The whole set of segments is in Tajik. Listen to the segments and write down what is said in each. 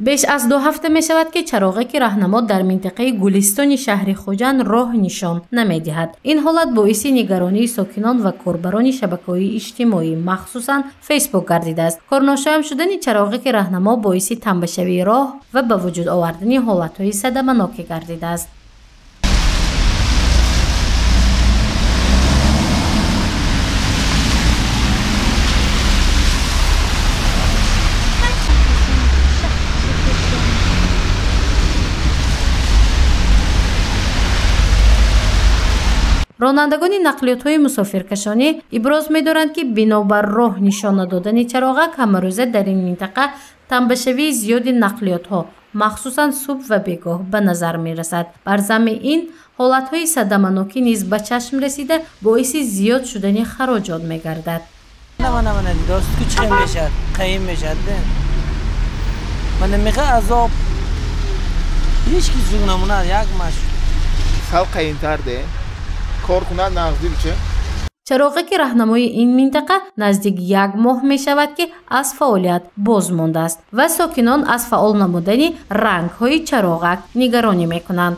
Беш аз 2 ҳафта мешавад, ки чароғаки раҳнамо дар минтақаи Гулистони шаҳри Хуҷанд роҳ нишон намедиҳад. Ин ҳолат боиси нигаронии сокинон ва корбарони шабакаҳои иҷтимоӣ, махсусан Фейсбук гардидааст. Корношоям шудани чароғаки раҳнамо боиси тамбашавии роҳ ва ба вуҷуд овардани ҳолатҳои садаманокӣ гардидааст. Ронандагони нақлиётҳои мусофиркашонӣ иброз медоранд, ки бинобар роҳ нишон надодани чароғак ҳамарӯза дар ин минтақа тамбашавии зиёди нақлиётҳо, махсусан субҳ ва бегоҳ ба назар мерасад. Бар замми ин ҳолатҳои садаманокӣ низ ба чашм расида, боиси зиёд шудани хароҷот мегардад. Чароғаки раҳнамои ин минтақа наздик 1 моҳ мешавад, ки аз фаъолият боз мондааст ва сокинон аз фаъол намудани рангҳои чароғак нигаронӣ мекунанд.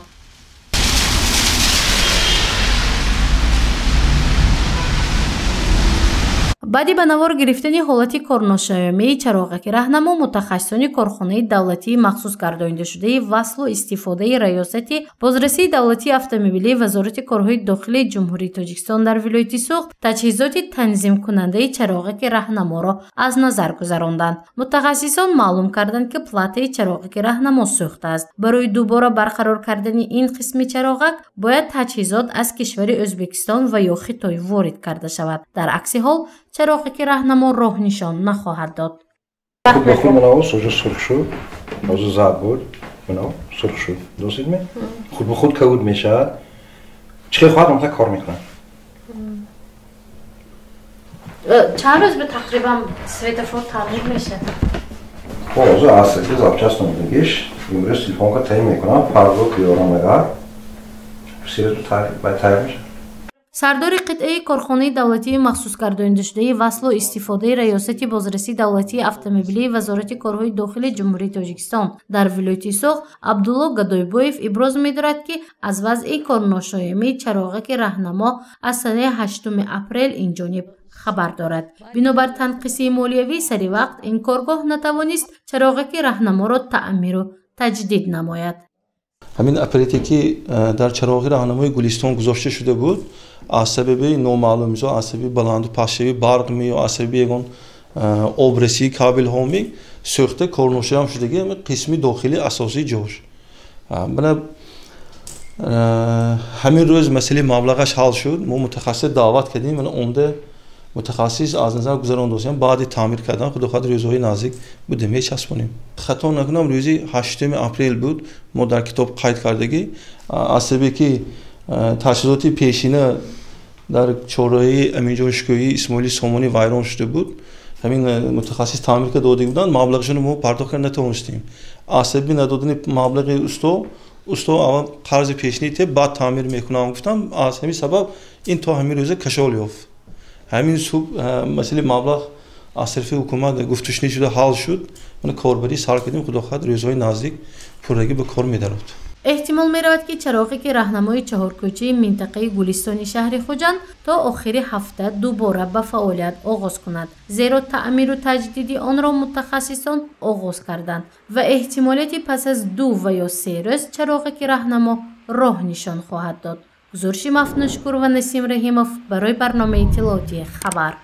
Баъди ба навор гирифтани ҳолати корношоямии чароғаки раҳнамо, мутахассисони корхонаи давлатии махсус гардонидашудаи васлу истифодаи Раёсати бозрасии давлатии автомобилии Вазорати корҳои дохилии Ҷумҳурии Тоҷикистон дар вилояти Суғд таҷҳизоти танзимкунандаи чароғаки раҳнаморо аз назар гузаронданд. Мутахассисон маълум карданд, ки платаи чароғаки раҳнамо сӯхтааст. Барои дубора барқарор кардани ин қисми чароғак бояд таҷҳизот аз кишвари Ӯзбекистон ва ё Хитой ворид карда шавад. Дар акси ҳол чароғаки раҳнамо роҳ нишон нахоҳад дод. Худ мана уже сурх шуд, ҳозир зад буд, мана сурх шуд. Дӯстед ме? Худ ба худ кавуд мешавад. Чӣ хоҳад онта кор мекунад. Чанд рӯз ба тақрибан светофор таъмир мешавад? Ҳозир аз запчасть номидагиш имрӯз телефонка таъин мекунам, фардо биёрам агар се рӯз тайёр мешавад. Сардори қитъаи корхонаи давлатии махсусгардонидашудаи васлу истифодаи Раёсати бозрасии давлатии автомобилии Вазорати корҳои дохилии Ҷумҳурии Тоҷикистон дар вилояти Суғд Абдулло Гадойбоев иброз медорад, ки аз вазъи корношоямии чароғаки раҳнамо аз санаи 8 апрел инҷониб хабар дорад. Бинобар танқисии молиявӣ сари вақт ин коргоҳ натавонист чароғаки раҳнаморо таъмиру таҷдид намояд. Ҳамин аппарате ки дар чароғи раҳнамои Гулистон гузошта шуда буд, аз сабаби номаълум, мисол аз сабаби баланду пастшавии барқ ми ё аз сабаби ягон обрасии кабелҳо ми сӯхта корношоям шудаги қисми дохилии асосии ҷош. Бина ҳамин рӯз масъалаи маблағаш ҳал шуд. Мо мутахассис даъват кардем, мана омда мутахассис аз назар гузарондосем, баъди таъмир кардан худо хоҳад рӯзҳои наздик будем мечаспонем. Хато накунам, рӯзи 8 апрел буд, мо дар китоб қайд кардагӣ, аз сабабе ки таҷҳизоти пешина дар чорраҳи Аминҷон Шукӯҳии Исмоили Сомонӣ вайрон шуда буд, ҳамин мутахассис таъмир карда дода буданд, маблағашонро мо пардохт карда натавонистем. Аз сабаби надодани маблағи усто аввал қарзи пешинӣ те, баъд таъмир мекунам гуфтам, аз ҳамин сабаб ин то ҳамин рӯза кашол ёфт. Ҳамин субҳ масъалаи маблағ аз тарафи ҳукумат гуфтушунӣ шуда ҳал шуд. Мана корбарӣ сар кардем, худо хоҳад рӯзҳои наздик пуррагӣ ба кор медарод. Эҳтимол меравад, ки чароғе ки раҳнамои чаҳоркӯчаи минтақаи Гулистони шаҳри Хуҷанд то охири ҳафта дубора ба фаъолият оғоз кунад, зеро таъмиру таҷдиди онро мутахассисон оғоз карданд ва эҳтимолияти пас аз 2 ва ё 3 рӯз чароғе ки раҳнамо роҳ нишон хоҳад дод. Гузориши Мафнушкур ва Насим Раҳимов барои барномаи иттилоотии Хабар.